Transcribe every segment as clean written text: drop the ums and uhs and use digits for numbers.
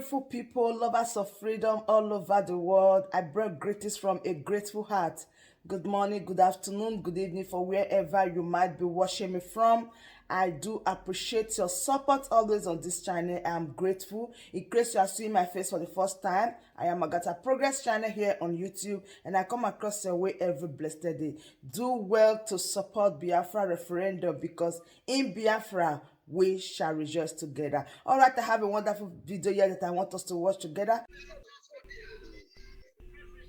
Beautiful people, lovers of freedom all over the world. I bring greetings from a grateful heart. Good morning, good afternoon, good evening for wherever you might be watching me from. I do appreciate your support always on this channel. I am grateful. In case you are seeing my face for the first time, I am Agata Progress channel here on YouTube, and I come across your way every blessed day. Do well to support Biafra referendum, because in Biafra we shall rejoice together. All right, I have a wonderful video here that I want us to watch together.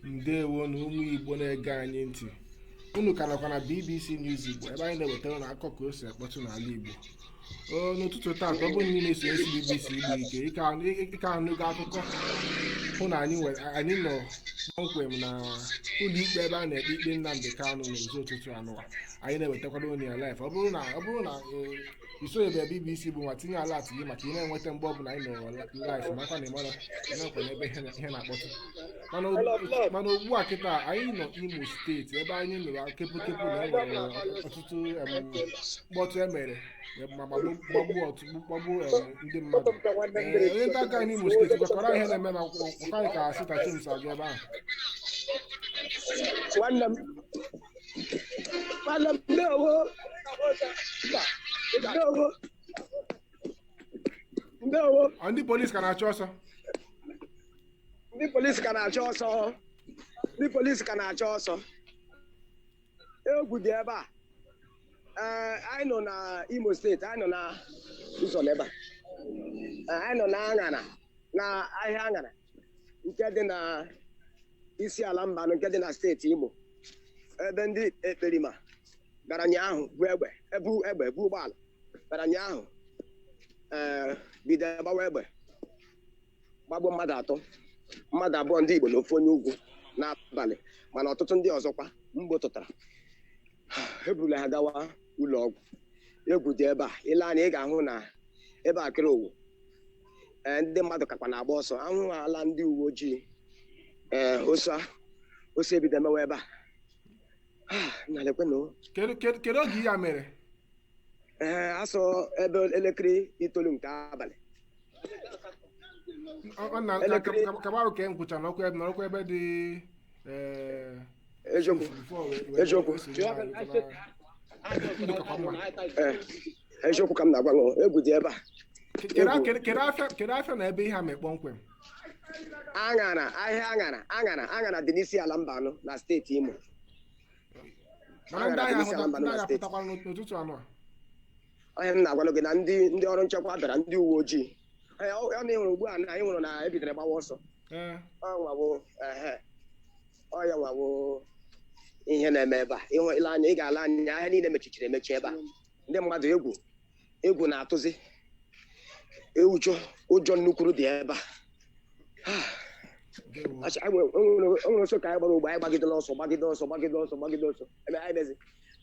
Ndewo na ụmụ Igbo na-ege anyị ntị. Unu ka nọkwa na BBC News Igbo, ebe anyị na-ewetara na akụkọ ka o si akpọtụ n'ala Igbo. O n'ụtụtụ taa, ka ọ bụrụ na ị na-eso esi BBC Igbo, ike ike anụgo akụkọ hụ na anyị nwere, anyị nọ kpọmkwem na ụlọ ikpe ebe a na-ekpe ikpe Nnamdi Kanu n'ụzọ ụtụtụ anụwa. Anyị na-ewetakwara unu ya live. Ọ bụrụ na isonyebe BBC bụ nwa, tinye alert gị maka ị na-enweta mgbe ọbụla anyị nọ live, makwa na ịmara ịnọkwa n'ebe ihe na-akpọtụ. Mana ugbu a kịta, anyị nọ Imo Steeti, ebe anyị nụrụ kepụkepụ na e nwere ọtụtụ mkpọtụ e mere ma gbagbuo ndị mmadụ. Ee, onye nta akụkọ anyị n'Imo Steeti gwakọrọ ihe na-eme ma gwakwa anyị ka sit-at-home si aga ebe ahụ. Nwanne m, ndewo, ndewo, ndewo. Ọ ndị polisi ka na-achụ ọsọ? Ndị polisi ka na-achọ ọsọ, ndị polisi ka na-achọ ọsọ. Egwu dị ebe a. Ee, anyị nọ na Imo Steeti, anyị nọ na ụzọ n'ebe a. Ee, anyị nọ na Aṅara, na ahịa Aṅara nke dị na isi ala Mbanụ, nke dị na steeti Imo, ebe ndị ekperima gara nyaahụ bụ egbe, ebu egbe, bu ụgbọala gara nyaahụ, ee, bido gbawa egbe, gbagbuo mmadụ atọ, mmadụ abụọ ndị Igbo na ofu onye ugwu n'abalị. Mana ọtụtụ ndị ọzọkwa mgbo tụtara, eburula ha gawa ụlọ ọgwụ. Egwu dị ebe a. Ile anya, ị ga-ahụ na ebe a kịrị owu. Ee, ndị mmadụ kakwa na-agba ọsọ ahụ ala ndị uwe ojii. Ee, ose ebido emewe ebe a. Na lekwenụ. Kedu oge ihe a mere? Ee, asọ ebe elekere 9 nke abalị. Ọ na kabarụ ka e nkwụcha n'ọkụ ebe n'ọkụ ebe dị, ee. Eziokwu. Before wee Eziokwu. wee sonye anyị, mana ndụ kakwa mma. Ee, eziokwu ka m na-agwa gị, egwu dị ebe a. Kedu Egwu. kedu afịa na ebe ihe a mee kpọmkwem? Aṅara, ahịa Aṅara, Aṅara, Aṅara dị n'isi ala Mbanụ na steeti Imo. Mana ndị Aṅara dị agha n'isi ala ahụ Mbanụ ndị na agha steeti pụtakwara n'ụtụtụ anụ a? Onye m na-agwanụ gị na ndị ọrụ nchekwa bịara, ndị uwe ojii. Ee, ọ na ịhụrụ ugbu a na anyị hụrụ na ebidoro gbawa ọsọ. Ọ nwawo, ehe, ọ ya nwawo ihe na-eme ebe a. Ịhụ, ile anya, ị ga-ala anya, ahịa niile mechichiri emechi ebe a. Ndị mmadụ, egwu na-atụzi, ụjọ, ụjọ nnukwuru dị ebe a. Ndewo. Acha, enwere ọsọ ka anyị gbara ugbo, anyị gbagidere ọsọ, gbagide ọsọ, gbagide ọsọ, gbagide ọsọ. Ebe anyị bezi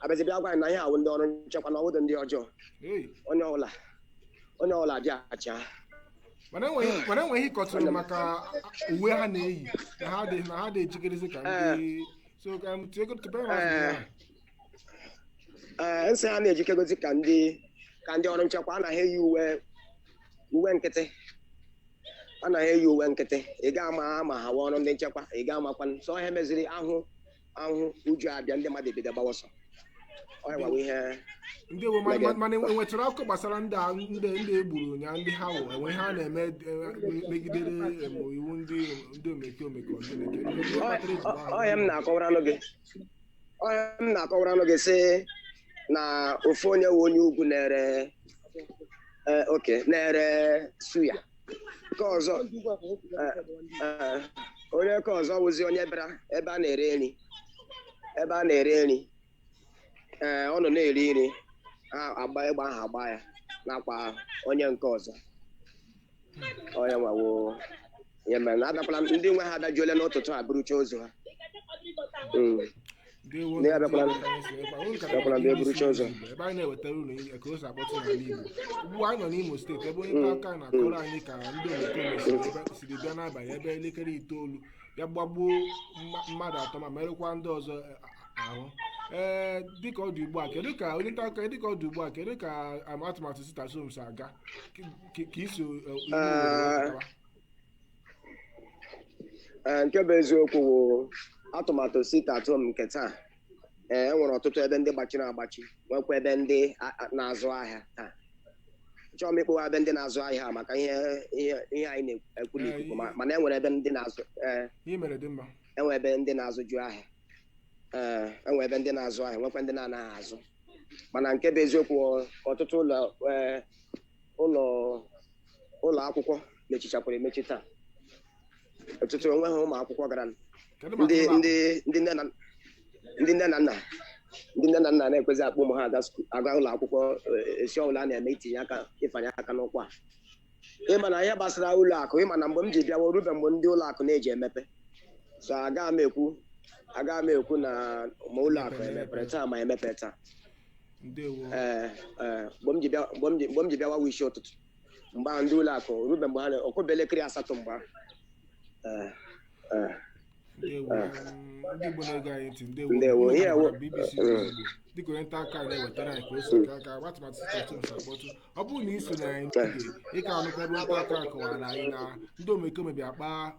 abịazi bịa gwa anyị na ihe awụ ndị ọrụ nchekwa, na ọwụdụ ndị ọjọọ. Hey. Onye ọbụla bịa acha. Mana enweghị ihe ịkọtụrụ maka uwe ha na-eyi, na ha dị ejikerezi ka ndị so ka m tie tupu ya masị Ee. ha. Ee, nsị ha na-ejikegozi ka ndị ọrụ nchekwa anaghị eyi uwe nkịtị, anaghị eyi uwe nkịtị. Ị ga-ama ma ha ọrụ ndị nchekwa, ị ga-amakwa. Sọ ihe meziri ahụ ahụ uju abịa, ndị mmadụ ebido gbawa ọsọ. Ọ ya gwawa ihe. Ndị mana enwetara akụkọ gbasara ndị a, ndị e gburu ụnyaahụ, ndị ha wụ enwe ihe a na-eme, megidere iwu ndị omekome ka ọ gịnị? Kedu ihe kpatara eji gbaa ha? Ọhịa m na-akọwaranụ gị sị na ofu onye wụ onye ugwu na-ere, ee, oke na-ere suya nke ọzọ, ee, onye nke ọzọ wụzi onye bịara ebe a na-ere nri, ebe a na-ere nri. Ee, ọ nọ na-eri nri, ha agba egbe ahụ, agba ya nakwa onye nke ọzọ. Onye nwawo ihe mere na abịakwala ndị nwe ha abịajuole n'ụtụtụ a burucha ozu ha. Ndewo. Ndị abịakwala. Ndị anyị si ebe a. Unu ka Abịakwala nọ ndị na eburucha BBC ụzọ. Igbo, ebe anyị na-ewetara unu ihe ka o si akpọtụ n'ala Igbo. Ugbu a anyị nọ n'Imo Steeti, ebe onye nta akụkọ anyị na-akọrọ anyị ka ndị omekome siri bịa n'abalị ebe elekere 9 bịa gbagbuo mmadụ atọ ma merụkwa ndị ọzọ ahụ. Ee, dịka ọ dị ugbu a, kedu ka onye nta akụkọ, dịka ọ dị ugbu a, kedu ka atụmatụ sit-at-home si aga ka iso ime obodo wepụtawa? Ee, nke bụ eziokwu wụ atụmatụ sit at home nke taa. Ee, e nwere ọtụtụ ebe ndị gbachiri agbachi, nwekwa ebe ndị na-azụ ahịa taa. Chọọ m ịkpọwa ebe ndị na-azụ ahịa maka ihe anyị na-ekwu n'ikuku, mana e nwere ebe ndị na-azụ, ee. Ihe mere dị mma. Enwe ebe ndị na-azụju ahịa, ee, enwe ebe ndị na-azụ ahịa, nwekwa ndị na-anaghị azụ. Mana nke bụ eziokwu, ọtụtụ ụlọ, ee, ụlọ akwụkwọ mechichakwara emechi taa. Ọtụtụ onweghị ụmụ akwụkwọ gara. Kedu maka Ndị ụlọ akụ? Ndị nne na nna, ndị nne na nna na-ekwezi akpọ ụmụ ha aga aga ụlọ akwụkwọ, esi ọbụla a na-eme itinye aka, ịfanye aka n'ụkwụ a. Ịma na ihe gbasara ụlọ akụ, ịma na mgbe m ji bịawa rube mgbe ndị ụlọ akụ na-eji emepe, so aga m ekwu na ma ụlọ akụ emepere taa ma emepe taa. Ndewo. Ee, mgbe m ji bịawa isi ụtụtụ, mgbe ahụ ndị ụlọ akụ rube mgbe ha ọkụbe elekere 8 mgbe ahụ. Ee. Ndewo. Ndị Igbo na-ege anyị ntị, ndewo. Ndewo. Unu Ihe ka nọkwara BBC News Igbo, dịka onye nta akụkọ anyị na-ewetara anyị ka o si aka atụmatụ sit at home si akpọtụ. Ọ bụrụ na ị so na anyị n'oge, ị ka anụkwa ebe nta akụkọ a kọwara anyị na ndị omekome bịa kpaa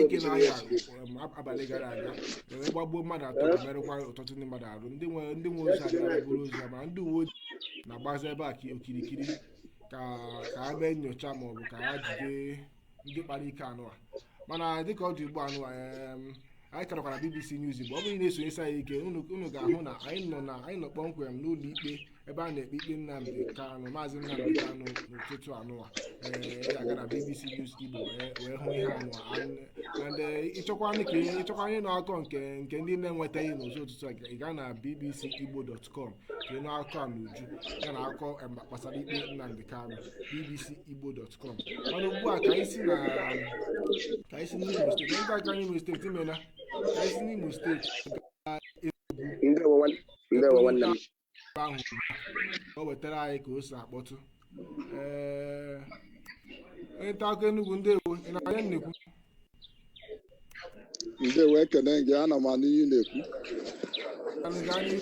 ike n'ahịa abalị gara aga, wee gbagbuo mmadụ atọ ma merụkwa ọtụtụ ndị mmadụ arụ. Ndị nwe ozu abịara buru ozu ha, mana ndị uwe ojii na-agbazi ebe a okirikiri ka ha mee nyocha ma ọ bụ ka ha jide ndị kpara ike anụ a. Mana dịka ọ dị ugbu anụ a, anyị ka nọkwara BBC News Igbo. Ọ bụrụ na ị na-esonyesi anyị ike, unu ga-ahụ na anyị nọ kpọmkwem n'ụlọ ikpe ebe a na-ekpe ikpe Nnamdi Kanu, Maazị Nnamdi Kanu, n'ụtụtụ anụwa. Ee, ị ga-aga na BBC News Igbo wee hụ ihe anụwa. And ịchọkwa anyị nụ akụkọ nke ndị na-enwetaghị n'ụzọ ụtụtụ a, ị gaa na bbcigbo.com ka ị nụ akụkọ a n'uju, ya na akụkọ gbasara ikpe Nnamdi Kanu, bbcigbo.com. Mana ugbu a, ka anyị si n'Imo Steeti, ndị aka n'Imo Steeti imela, ka anyị si n'Imo Steeti gaa. Ndewo, nwanne m. Ebe ahụ o wetara anyị ka o si akpọtụ. Ee, onye nta akụkọ Enugu, ndewo. Ị na-anya nnekwu? Ndewo, ekene gị. Ana m anụ ihe ị na-ekwu. Anyị gaa n'ihu.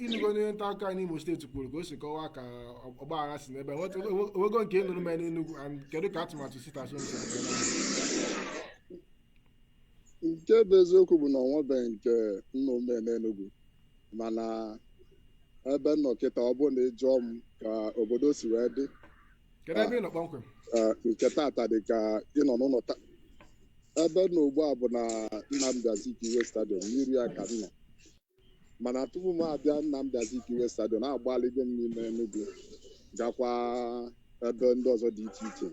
Ịnụgo onye nta akụkọ anyị n'Imo Steeti kwuru ka o si kọwaa ka ọgbaghara si n'ebe owego nke ị nụrụ mee n'Enugu, and kedu ka atụmatụ sit at home si aga n'ahụ? Nke bụ eziokwu bụ na ọ nwebeghị nke nna ome n'Enugu, mana ebe m nọ kịta, ọ bụrụ na ị jụọ m ka obodo si wee dị, Kedu ebe ị nọ kpọmkwem? Nke tata dị ka ịnọ n'ụlọ ebe m nọ ugbu a bụ na Nnamdi Azikiwe Stadium, n'iru ya ka m nọ. Mana tupu m abịa Nnamdi Azikiwe Stadium, agbaligo m n'ime Enugu, gakwa ebe ndị ọzọ dị iche iche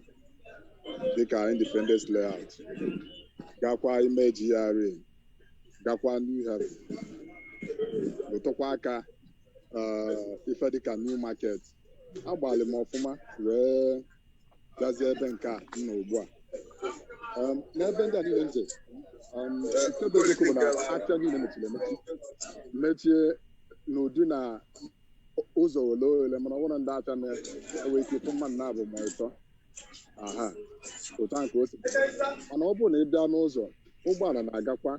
dịka Independence Layout, gakwa ime GRA, gakwa New Haven, rụtụkwa aka ife dịka New Market. Agbalị m ọfụma wee gazie ebe nke a m nọ ugbu a. N'ebe ndị a niile nje, nke bụ eziokwu bụ na afịa niile mechiri emechi, mechie n'ụdị na ụzọ ole ole, mana ọ bụrụ ndị afịa na-enwe ike ịfụ mmadụ na-abụ ma ịtọ aha otu ahụ ka o si. Mana ọ bụrụ na ị bịa n'ụzọ, ụgbọala na-agakwa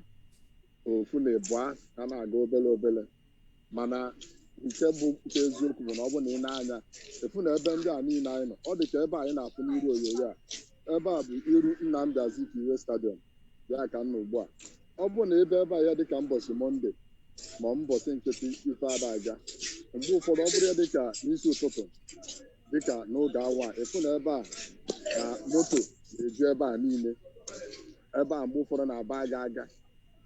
ofu na ịbụa ha na-aga obele obele. Mana nke bụ nke eziokwu bụ na ọ bụrụ na ị na-anya efu na ebe ndị a niile anyị nọ, ọ dị ka ebe anyị na-afụ n'iru onyonyo a, ebe a bụ iru Nnamdi Azikiwe Stadium ya ka m nọ ugbu a. Ọ bụrụ na ebe ebe a ya dịka mbọchị Monday ma mbọchị nkịtị, ife ada aga. Mgbe ụfọdụ, ọ bụrụ ya dịka n'isi ụtụtụ, dịka n'oge awa, ịfụ na ebe a na moto na-eju ebe a niile. Ebe a mgbe ụfọdụ na-aba aga aga.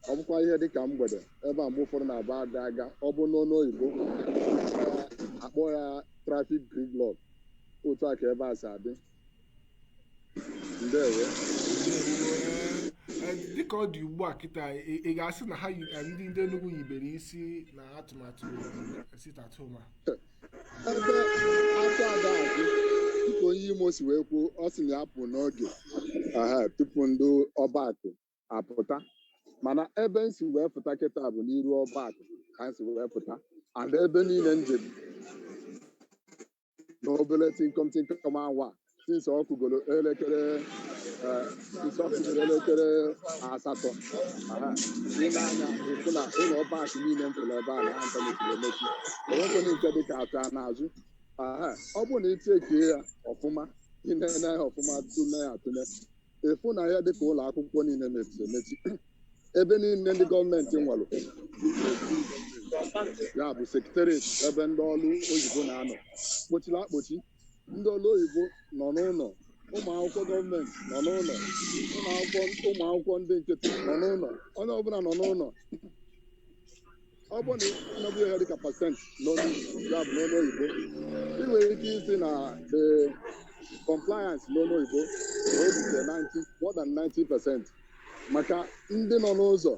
Ọ bụkwa ihe dịka mgbede, ebe a mgbe ụfọdụ na-aba aga aga. Ọ bụ n'ọnụ oyibo akpọ ya traffic gridlock. Otu a ka ebe a si adị. Ndewo. Ee, dịka ọ dị ugbu a kịta, ị ga-asị na ha ndị Enugu yibere isi na atụmatụ sit at home a? Ebe aka ada adị, dịka onye Imo si wee kwuo, ọ sị na ya pụ n'oge ehe tupu ndị ọba akụ apụta. Mana ebe m si wee pụta kịta bụ n'iru ọba akụ ka m si wee pụta, and ebe niile njem na obere tinkom tinkom awa since ọ kụgoro elekere since ọ kụgoro elekere 8. Aha. Ị na-anya ịfụ na ụlọ ọba akụ niile m fụrụ ebe a na ha nta mechiri emechi, enwekwana nke dịka atọ a n'azụ. Aha. Ọ bụrụ na ị chekie ya ọfụma, ị na-ene ya ọfụma, tụle ya atụle. Efu na ihe dịka ụlọ akwụkwọ niile mechiri emechi, ebe niile ndị gọọmenti nwere, ya bụ secretariat, ebe ndị ọrụ oyibo na-anọ, kpochiri akpochi. Ndị ọrụ oyibo nọ n'ụlọ, ụmụ akwụkwọ gọọmenti nọ n'ụlọ, ụmụ akwụkwọ, ụmụ akwụkwọ ndị nkịtị nọ n'ụlọ, onye ọbụla nọ n'ụlọ. Ọ bụrụ na ị ihe dịka percent n'ọnụ, ya bụ n'ọnụ oyibo, ị nwere ike isi na the compliance n'ọnụ oyibo na o rute 90, more than 90%, maka ndị nọ n'ụzọ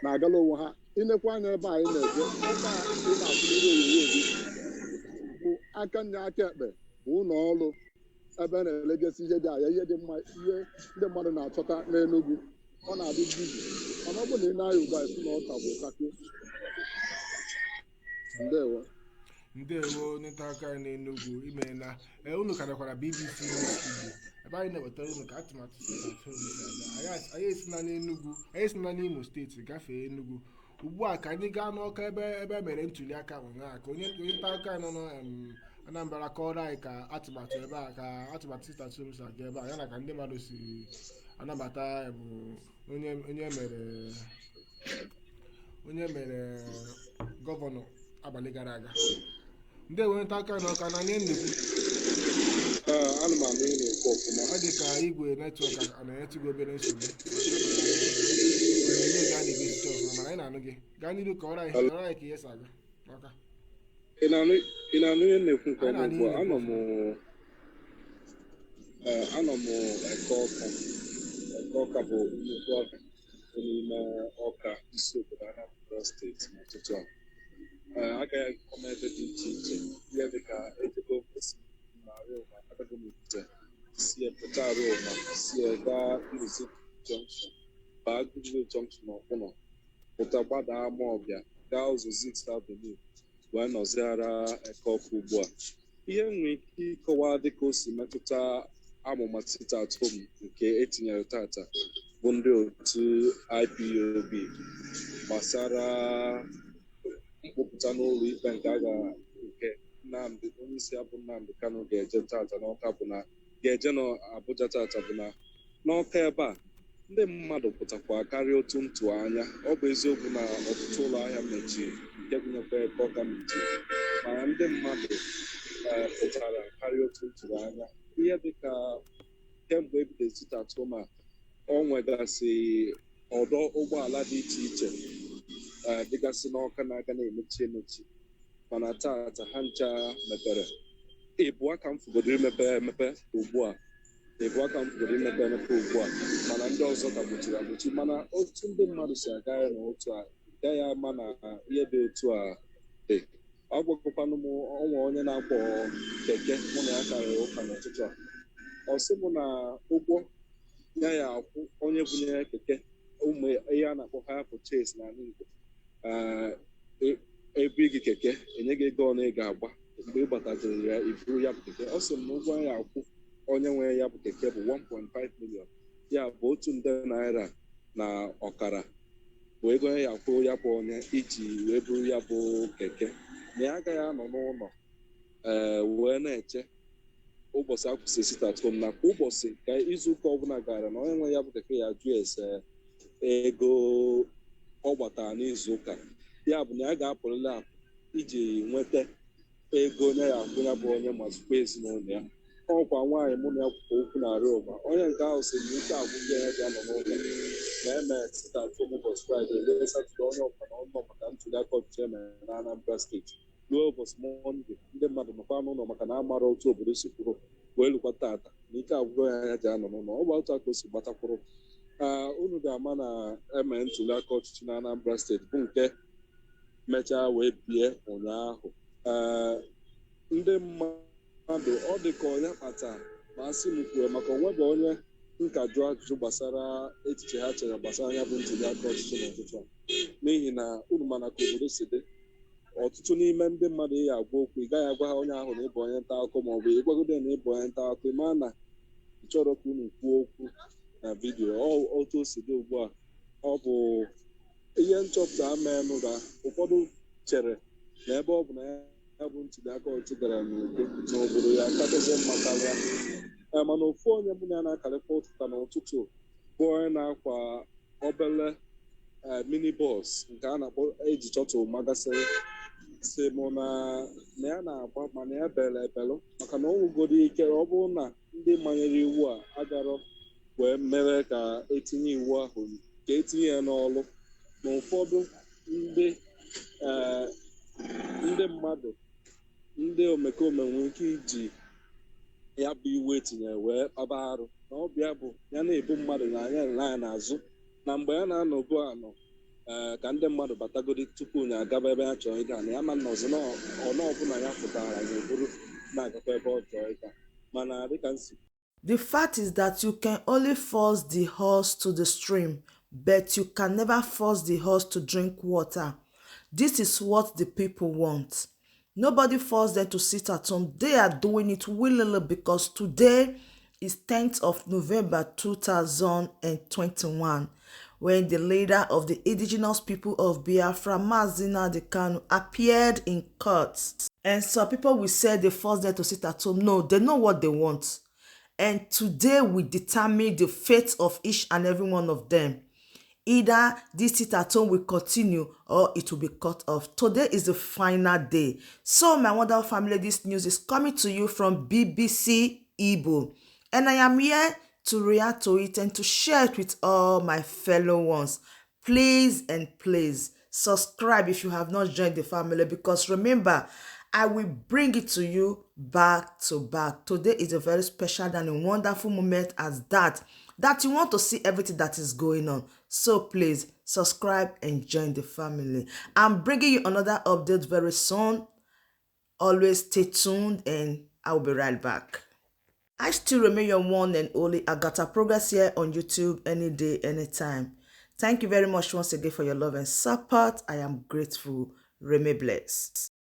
na-agala onwe ha. Inekwa anya ebe anyị na-eje, ebe a ị na-atụlere onyonyo gị bụ aka nya aka ekpe bụ ụlọ ọrụ ebe a na-elegasị ihe dị ahịa, ihe dị mma, ihe ndị mmadụ na-achọta n'Enugu. Ọ na-adị busy, mana ọ bụrụ na ị na-anya ugbu a, esi na ọka bụ kakị. Ndewo. Ndewo, onye nta akụkọ anyị n'Enugu, imeela. Ee, unu ka nakwara BBC News Igbo, ebe anyị na-ewetara unu ka atụmatụ sit at home si aga. Anyị esina n'Enugu, anyị esina n'Imo Steeti gafee Enugu. Ugbu a ka anyị gaa n'Ọka, ebe e mere ntuli aka ụnyaahụ, ka onye nta akụkọ anyị nọ na Anambra kọọrọ anyị ka atụmatụ ebe a, ka atụmatụ sit at home si aga ebe a, ya na ka ndị mmadụ si anabata onye mere gọvanọ abalị gara aga. Ndị enwe nta aka n'Ọka na anyị na-ekwu. Ee, ana m anụ ị na-ekwu ọfụma. Ọ dị ka igwe network a na-enyetụ gị obere nsogbu, onyonyo ga na-egosite ọfụma, mana anyị na-anụ gị. Gaa n'iru ka ọrụ anyị, kọọrọ anyị ka ihe si aga n'Ọka. Ị na-anụ ihe m na-ekwu nke Anyị ọma na-anụ ugbu a? ihe. Anọ m Eke Ọka. Eke Ọka bụ nnukwu ọka dị n'ime Ọka, isi obodo Anambra Steeti. N'ụtụtụ a, agaghị akọ m ebe dị iche iche, ihe dịka ejego esi na Arịụma, agago m Ite, si pụta Arịụma, si gaa Nduzi Junction, baa Goodwill Junction, Ọkpụnọ, pụta gbadaa Amawbịa, gaa ụzọ Zik Avenue, wee nọziara Eke Ọka ugbu a. Ihe m nwere ike ịkọwa dịka o si metụta amụma sit at home nke etinyere tata bụ ndị otu IPOB gbasara mkpụpụta n'ụlọ ikpe nke a ga nke Nnamdi, onye isi ya bụ Nnamdi Kanu, ga-eje tata n'Ọka, bụ na ga-eje n'Abuja tata, bụ na n'Ọka ebe a ndị mmadụ pụtakwa karịa otu ntụ anya. Ọ bụ eziokwu na ọtụtụ ụlọ ahịa mechiri, nke gụnyekwa Eke Ọka mechiri, mana ndị mmadụ pụtara karịa otu ntụrụ anya. Ihe dịka kemgbe ebido sit at home a, ọ nwegasị ọdọ ụgbọala dị iche iche dịgasị n'Ọka na-aga na-emechi emechi, mana tata ha ncha mepere. Ịbụa ka m fụgodoro imepe emepe ugbu a, ịbụa ka m fụgodoro imepe emepe ugbu a, mana ndị ọzọ ka gbochiri agbochi. Mana otu ndị mmadụ si aga ya na otu a gaghị ama na ihe dị otu a dị. Ọ gwagokwanụ m ọnwa onye na-akwọ keke mụ na ya karịrị ụka n'ụtụtụ a, ọ sị m na ụgwọ ya ya akwụ onye bunyere keke, ụmụ ihe a na-akpọ hire purchase n'ala Igbo, ebu gị keke, enye gị ego ọnụ ị ga-agba, mgbe ị gbataziri ya iburu ya bụ keke. Ọ sị m na ụgwọ ya akwụ onye nwe ya bụ keke bụ 1.5 million, ya bụ 1.5 nde naira bụ ego ya akwụ ya bụ onye iji wee buru ya bụ keke, na ya agaghị anọ n'ụlọ wee na-eche ụbọchị akwụsị sit at home, na kwa ụbọchị ka izu ụka ọbụla gara na onye nwe ya bụ keke ya jụ ese ego ọ gbatara n'izu ụka, ya bụ na ya ga-apụrịla apụ iji nweta ego onye ya akwụ ya bụ onye ma zụkwa ezinụlọ ya. Ọkwa nwaanyị mụ na ya kwukwa okwu na Arịụma, onye nke ahụ sị na ike agwụghị ya ji anọ n'ụlọ na eme sit at home ụbọchị Fraịde ruo Satọde, onye ọbụla na ọnọ maka ntuli aka ọchịchị emere na Anambra Steeti, ruo ụbọchị Mọnde ndị mmadụ nọkwa n'ụlọ maka na amara otu obodo si kwuru, wee lukwa tata na ike agwụgo ya ya ji anọ n'ụlọ. Ọ bụ otu aka o si gbatakwuru. Unu ga-ama na eme ntuli aka ọchịchị na Anambra Steeti bụ nke mechaa wee bie ụnyaahụ. Ee, ndị mmadụ, ọ dị ka onye kpata ma asị m kwuo maka onwe bụ onye nka jụọ ajụjụ gbasara echiche ha chere gbasara ya bụ ntuli aka ọchịchị n'ụtụtụ a, n'ihi na unu mana ka obodo si dị, ọtụtụ n'ime ndị mmadụ ị agwa okwu, ị gaghị agwa ha onye ahụ na ịbụ onye nta akụkọ, ma ọ bụ ịgwagodo ya na ịbụ onye nta akụkọ, ị maa na ị chọrọ ka unu kwuo okwu na vidiyo. Otu o si dị ugbu a, ọ bụ ihe nchọpụta menụ na ụfọdụ chere na ebe ọ bụ na ya bụ ntuli aka ọchịchị gara n'udo n'obodo ya kachasị mma karịa. Ee, mana ofu onye mụ na ya na-akarịkwa ụtụta n'ụtụtụ bụ onye na-akwa obele minibus nke a na-akpọ eji chọtụ magasịrị si mụ na na ya na-agba, mana ya bere ebelụ maka na o nwegoro ike ọ bụrụ na ndị manyere iwu a agarọ wee mere ka etinye iwu ahụ, ka etinye ya n'ọlụ, na ụfọdụ ndị ndị mmadụ, ndị omekome nwere ike iji ya bụ iwu etinyere wee kpaba arụ, na ọ bịa bụ ya na-ebu mmadụ na anya na ya n'azụ, na mgbe ya na-anọbu anọ, ee, ka ndị mmadụ batagodi tupu ya agaba ebe ya chọrọ ịga, na ya ma nọzi ọnụ ọbụla ya pụtara ya eburu na-agakwa ebe ọ chọrọ ịga, mana dịka nsi The fact is that you can only force the horse to the stream, but you can never force the horse to drink water. This is what the people want. Nobody forced them to sit at home. They are doing it willingly because today is 10th of November 2021, when the leader of the Indigenous People of Biafra, Mazi Nnamdi Kanu, appeared in court. And some people will say they forced them to sit at home. No, they know what they want. And today we determine the fate of each and every one of them. Either this sit at home will continue or it will be cut off. Today is the final day. So, my wonderful family, this news is coming to you from BBC Igbo. And I am here to react to it and to share it with all my fellow ones. Please and please subscribe if you have not joined the family, because remember, I will bring it to you back to back. Today is a very special and a wonderful moment as that you want to see everything that is going on. So please subscribe and join the family. I'm bringing you another update very soon. Always stay tuned and I will be right back. I still remain your one and only Agatha Progress here on YouTube any day, anytime. Thank you very much once again for your love and support. I am grateful. Remain blessed.